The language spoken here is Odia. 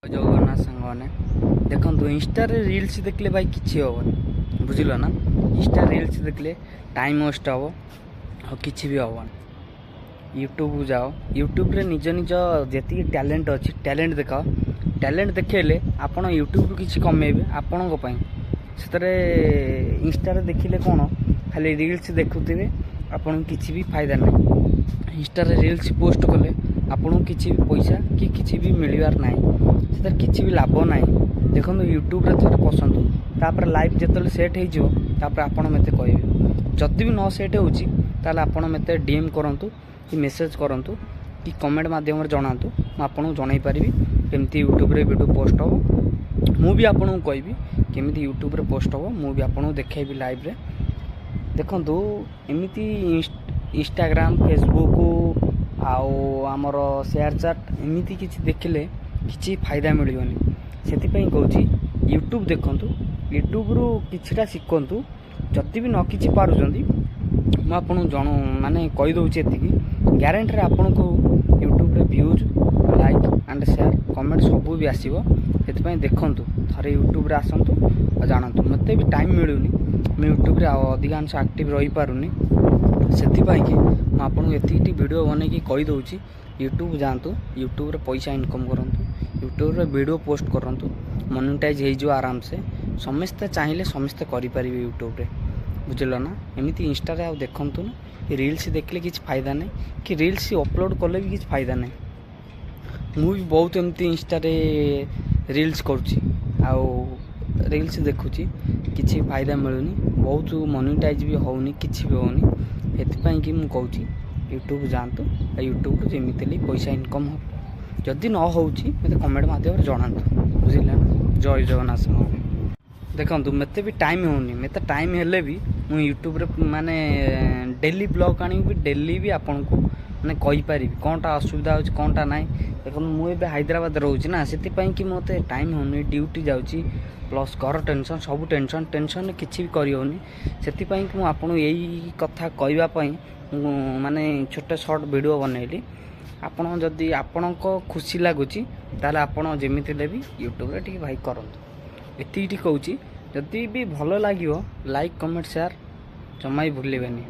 ଜଗନ୍ନାଥ ସାଙ୍ଗମାନେ, ଦେଖନ୍ତୁ, ଇନଷ୍ଟାରେ ରିଲ୍ସ ଦେଖିଲେ ଭାଇ କିଛି ହେବନି, ବୁଝିଲ ନା? ଇନଷ୍ଟା ରିଲ୍ସ ଦେଖିଲେ ଟାଇମ୍ ୱେଷ୍ଟ ହେବ, ଆଉ କିଛି ବି ହେବନି। ୟୁଟ୍ୟୁବକୁ ଯାଅ, ୟୁଟ୍ୟୁବରେ ନିଜ ନିଜ ଯେତିକି ଟ୍ୟାଲେଣ୍ଟ ଅଛି, ଟ୍ୟାଲେଣ୍ଟ ଦେଖାଅ। ଟ୍ୟାଲେଣ୍ଟ ଦେଖେଇଲେ ଆପଣ ୟୁଟ୍ୟୁବରୁ କିଛି କମେଇବେ ଆପଣଙ୍କ ପାଇଁ। ସେଥିରେ ଇନଷ୍ଟାରେ ଦେଖିଲେ କ'ଣ, ଖାଲି ରିଲ୍ସ ଦେଖୁଥିବେ, ଆପଣଙ୍କୁ କିଛି ବି ଫାଇଦା ନାହିଁ। ଇନଷ୍ଟାରେ ରିଲ୍ସ ପୋଷ୍ଟ କଲେ ଆପଣଙ୍କୁ କିଛି ବି ପଇସା କି କିଛି ବି ମିଳିବାର ନାହିଁ, ସେଥିରେ କିଛି ବି ଲାଭ ନାହିଁ। ଦେଖନ୍ତୁ, ୟୁଟ୍ୟୁବରେ ଥରେ ପଶନ୍ତୁ, ତାପରେ ଲାଇଫ୍ ଯେତେବେଳେ ସେଟ୍ ହେଇଯିବ, ତାପରେ ଆପଣ ମୋତେ କହିବେ। ଯଦି ବି ନ ସେଟ୍ ହେଉଛି, ତାହେଲେ ଆପଣ ମୋତେ ଡିଏମ୍ କରନ୍ତୁ କି ମେସେଜ୍ କରନ୍ତୁ କି କମେଣ୍ଟ ମାଧ୍ୟମରେ ଜଣାନ୍ତୁ। ମୁଁ ଆପଣଙ୍କୁ ଜଣାଇ ପାରିବି କେମିତି ୟୁଟ୍ୟୁବରେ ଭିଡ଼ିଓ ପୋଷ୍ଟ ହେବ। ମୁଁ ବି ଆପଣଙ୍କୁ କହିବି କେମିତି ୟୁଟ୍ୟୁବରେ ପୋଷ୍ଟ ହେବ, ମୁଁ ବି ଆପଣଙ୍କୁ ଦେଖାଇବି ଲାଇଭ୍ରେ। ଦେଖନ୍ତୁ, ଏମିତି ଇନଷ୍ଟାଗ୍ରାମ, ଫେସବୁକ୍ ଆଉ ଆମର ସେୟାର ଚାଟ୍ ଏମିତି କିଛି ଦେଖିଲେ କିଛି ଫାଇଦା ମିଳିବନି। ସେଥିପାଇଁ କହୁଛି, ୟୁଟ୍ୟୁବ୍ ଦେଖନ୍ତୁ, ୟୁଟ୍ୟୁବ୍ରୁ କିଛିଟା ଶିଖନ୍ତୁ। ଯଦି ବି ନ କିଛି ପାରୁଛନ୍ତି, ମୁଁ ଆପଣଙ୍କୁ ମାନେ କହିଦେଉଛି, ଏତିକି ଗ୍ୟାରେଣ୍ଟିରେ ଆପଣଙ୍କୁ ୟୁଟ୍ୟୁବ୍ରେ views, like and share, comment ସବୁ ବି ଆସିବ। ସେଥିପାଇଁ ଦେଖନ୍ତୁ, ଥରେ ୟୁଟ୍ୟୁବ୍ରେ ଆସନ୍ତୁ ଆଉ ଜାଣନ୍ତୁ। ମୋତେ ବି ଟାଇମ୍ ମିଳୁନି, ମୁଁ ୟୁଟ୍ୟୁବ୍ରେ ଆଉ ଅଧିକାଂଶ ଆକ୍ଟିଭ୍ ରହିପାରୁନି। ସେଥିପାଇଁ କି ମୁଁ ଆପଣଙ୍କୁ ଏତିକିଟି ଭିଡ଼ିଓ ବନେଇକି କହିଦେଉଛି, ୟୁଟ୍ୟୁବ୍ ଯାଆନ୍ତୁ, ୟୁଟ୍ୟୁବ୍ରେ ପଇସା ଇନକମ୍ କରନ୍ତୁ, ୟୁଟ୍ୟୁବ୍ରେ ଭିଡ଼ିଓ ପୋଷ୍ଟ କରନ୍ତୁ, ମନିଟାଇଜ୍ ହେଇଯିବ ଆରାମସେ। ସମସ୍ତେ ଚାହିଁଲେ ସମସ୍ତେ କରିପାରିବେ ୟୁଟ୍ୟୁବ୍ରେ, ବୁଝିଲ ନା? ଏମିତି ଇନଷ୍ଟାରେ ଆଉ ଦେଖନ୍ତୁନି। ରିଲ୍ସ ଦେଖିଲେ କିଛି ଫାଇଦା ନାହିଁ କି ରିଲ୍ସ ଅପଲୋଡ଼ କଲେ ବି କିଛି ଫାଇଦା ନାହିଁ। ମୁଁ ବି ବହୁତ ଏମିତି ଇନଷ୍ଟାରେ ରିଲ୍ସ କରୁଛି ଆଉ ରିଲ୍ସ ଦେଖୁଛି, କିଛି ଫାଇଦା ମିଳୁନି, ବହୁତ ମନିଟାଇଜ୍ ବି ହେଉନି, କିଛି ବି ହେଉନି। ସେଥିପାଇଁ କି ମୁଁ କହୁଛି, ୟୁଟ୍ୟୁବ୍ ଯାଆନ୍ତୁ ଆଉ ୟୁଟ୍ୟୁବ୍ରୁ ଯେମିତି ହେଲେ ପଇସା ଇନକମ୍ ହେବ। ଯଦି ନ ହେଉଛି, ମୋତେ କମେଣ୍ଟ ମାଧ୍ୟମରେ ଜଣାନ୍ତୁ, ବୁଝିଲେ ନା? ଜୟ ଜଗନ୍ନାଥ ସାଙ୍ଗମାନେ। ଦେଖନ୍ତୁ, ମୋତେ ବି ଟାଇମ୍ ହେଉନି। ମୋତେ ଟାଇମ୍ ହେଲେ ବି ମୁଁ ୟୁଟ୍ୟୁବ୍ରେ ମାନେ ଡେଲି ବ୍ଲଗ୍ ଆଣିବି, ଡେଲି ବି ଆପଣଙ୍କୁ ମାନେ କହିପାରିବି କ'ଣଟା ଅସୁବିଧା ହେଉଛି, କ'ଣଟା ନାହିଁ। ଦେଖନ୍ତୁ, ମୁଁ ଏବେ ହାଇଦ୍ରାବାଦ ରହୁଛି ନା, ସେଥିପାଇଁ କି ମୋତେ ଟାଇମ୍ ହେଉନି। ଡ୍ୟୁଟି ଯାଉଛି, ପ୍ଲସ୍ ଘର ଟେନସନ୍, ସବୁ ଟେନସନ୍। ଟେନସନ୍ରେ କିଛି ବି କରିହେଉନି। ସେଥିପାଇଁ କି ମୁଁ ଆପଣଙ୍କୁ ଏଇ କଥା କହିବା ପାଇଁ ମୁଁ ମାନେ ଛୋଟ ସର୍ଟ ଭିଡ଼ିଓ ବନେଇଲି। ଆପଣ ଯଦି ଆପଣଙ୍କ ଖୁସି ଲାଗୁଛି, ତାହେଲେ ଆପଣ ଯେମିତି ହେଲେ ବି ୟୁଟ୍ୟୁବ୍ରେ ଟିକେ ଭାଇ କରନ୍ତୁ। ଏତିକିଟି କହୁଛି, ଯଦି ବି ଭଲ ଲାଗିବ, ଲାଇକ୍, କମେଣ୍ଟ, ସେୟାର ଜମା ବି ଭୁଲିବେନି।